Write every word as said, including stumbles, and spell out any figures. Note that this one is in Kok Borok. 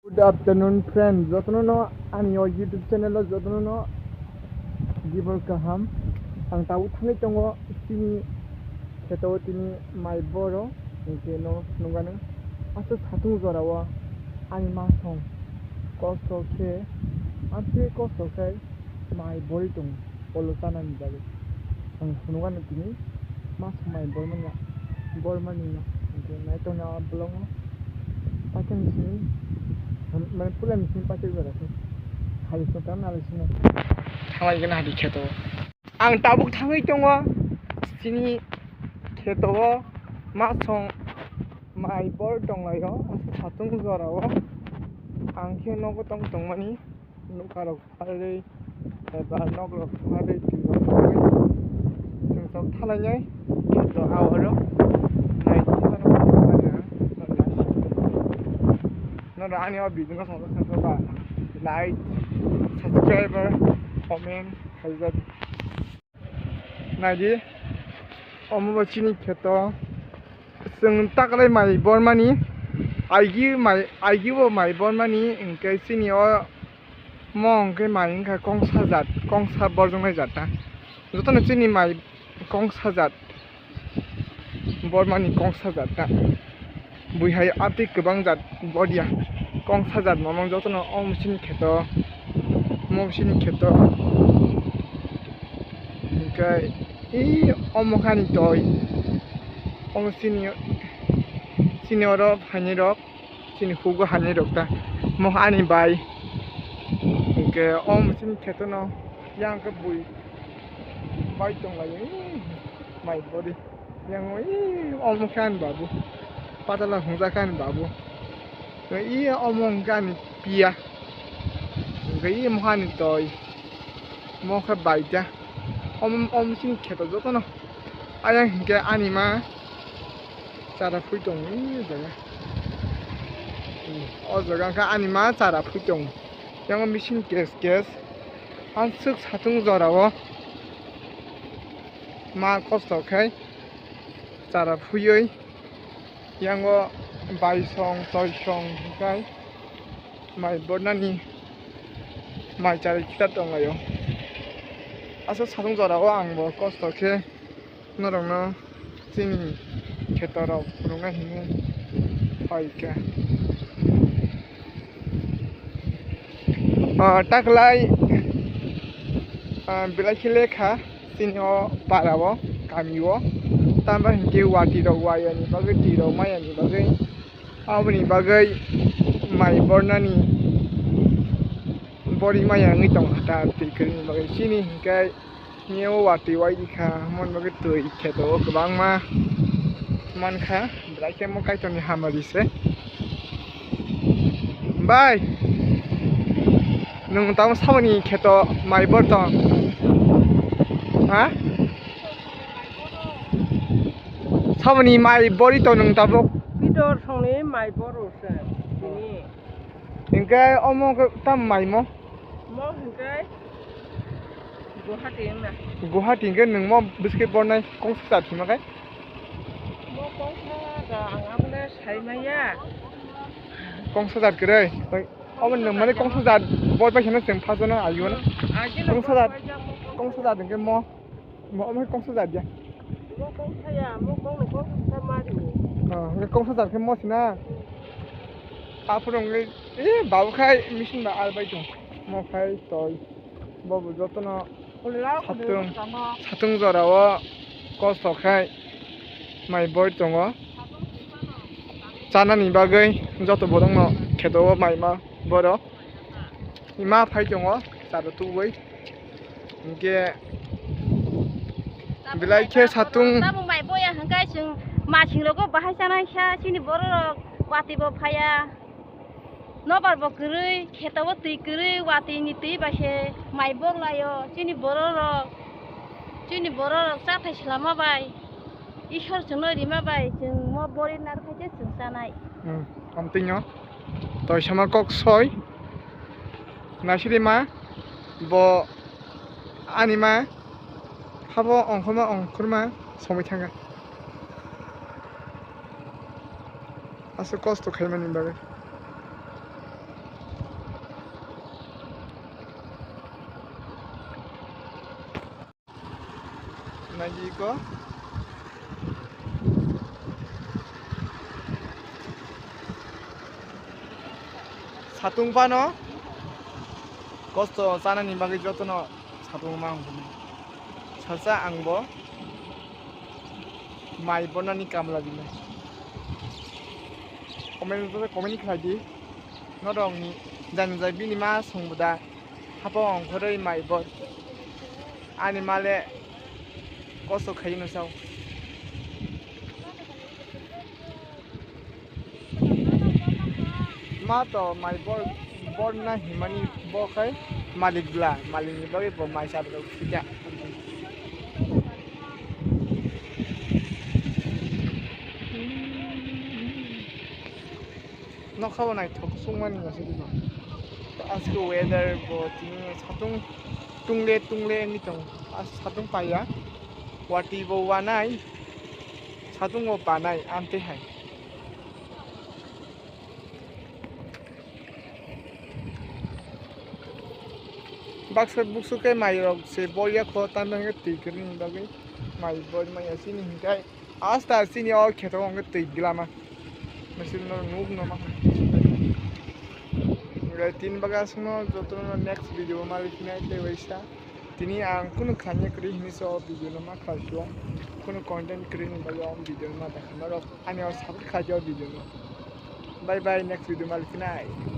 Good afternoon, friend. Jotono no ani o YouTube channel o jotono no gibor kaham. Ang tabuk thangwi tongo chini kheto o tini mai boro, hinkhe no nukgano aswk satung jora o ani masong kosto khe, amtwi kosto khe mai bori tongo. Polo chanani bagwi. Ang phunukgano tini ma swmai bormani, bormani no. Hinkhe naitok ni a vlog no paithakni simi, mane puila ni simi paithak jora khe. Hai song tang nalai sino. Thanglai gana hadi kheto. Ang tabuk thangwi tongo chini kheto o ma song mai bor tonglaio, aswk satung jora o. Ang khe nogo tong tongmani nukha rok. Arwi eba nokrok arwi twi rok tongwi chwng chok thalainai kheto aoro nai norok ani o video no sajak sajak ba like, subscriber, comment khaijak. Naidi omo bo chini kheto. Chwng taklai mai bormani, aigi mai, aigi bo mai bormani, hinkhe chini o mo hinkhe mai wngkha kongsa jat, kongsa borjoknai jat ta. Jotono chini mai kongsa jat, bormani kongsa jat ta. Buihai atwi kwbang jat bodia, kongsa jat mamang jotono omo chini kheto, omo chini kheto. Hinkhe i omo kha ani toi. Omo chini, chini oro phainai rok, chini hugo hainai rok ta. Mo ani bai. Hinkhe omo chini kheto no yang khe bui bai tonglaio. Ih, mai body. Yang i omo kha ani babu. Patala hwngjak kha ani babu. I omo hwnkhe ani piya. Hwnkhe i mohani toi. Mo khe baita. Om, om sini kheto jotono. Ayang hinkhe ani ma chara phui tongo i jaga. O jaga khe ani ma chara phui tongo. Yang machine kes kes. Ang swk satung jora o. Ma kosto khai chara phuioi. Yango baisong, toisong hwnkhe mai bornani mai chari kita tonglaio. Aswk satung jora o ang bo kosto khe norokno chini kheto rok phunukna hinwi phaikha. Ah, taklai, ah, belai khe lekha chini o para o, kami o. Tamo hinkhe watwi rok wayani bagwi, twi rok mayani bagwi, aboni bagwi mai bornani bori maya wngwi tongkha ta, twi kwrwini bagwi. Chini hinkhe Nio watwi waidi kha, mon bagwi twi kheto o kwbangma mankha, belai khe mo Kaitorni hamari se. Bai, nwng tamo saboni kheto mai bor tong? Ha? Saboni mai bori tong nwng tabuk? Bidor songni mai boro se, tini. Hinkhe omo khe tam mai mo? Mo hinkhe Guwahati wngna. Guwahati hinkhe nwng mo bwswk bornai kongsa jat hima khe? Mo kongsa da ang abono sai maya. Kongsa jat kwrwi? Omo nwng mani kongsa jat bor bai kheno chwng phajano ayuno. Kongsa jat, kongsa jat hinkhe mo. Mo, omo kongsa jat ya? Mo kongsa ya, mo kongno kongsa mari. Ah, hwnkhe kongsa jat khe mo sina? Aphuru wngwi, eh, babu khai machine ba ar bai tong. Mo khai toi. Bo bo jotono satung, satung jora o kosto khai mai boi tongo. Chanani bagwi joto borokno kheto o mai ma borok. Ima phai tongo, chado tubui. Hinkhe belai khe satung. Tamo mai boya hwnkhe chwng masing rogo bahai chanai kha, chini borok rok watwi bo phaiya. Nobar bo kwrwi, kheto bo twi kwrwi, watwi ni twi bai se mai bok laio. Chini borok rok, chini borok rok chathai swlama bai, Ishwar chwngno rima bai chwng mo bori narwkhaikhe chwng chanai. Hmm, amtwino toisama kok soi. Naisirima bo ani ma habo ongkhorma ongkhorma somoi thangkha. Aswk kosto khaimani bagwi. Nai di ko. Satung phano kosto chanani bagwi jotono satung ma hwnwi. Salsa ang bo mai bornani kamla dinai. Comment, comment khlai di. Norokni jani jai bini ma songboda. Hapo ongkhorwi mai bor. Ani male kosto khaino sao. Ma to mai bor, bor na himani bo khai malik bla, malik ni bagwi bo mai sa rok khita. Nokha bo naithok sungmani aswk no. Aske weather bo tini satung tungle tungle wngwi tongo. As satung paiya. Watwi bo wanai. Satung bo panai amtwi hai. Baksa buksu khe mai rok se boya kho, tamo hwnkhe twi kwrwini bagwi mai bor maya chini hwnkhe. Asta chini o kheto hwnkhe twi glama. Misil no nuk no ma. Tin baga sungno jotono next video ma likhinai tei waisa. Tini ang kunu khlaiya kwrwi hinwi se o video no ma khlai suya. Kunu content kwrwi ni bagwi o video no ma dakha norok ani o support khlai o video no. Bye bye, next video ma likhinai.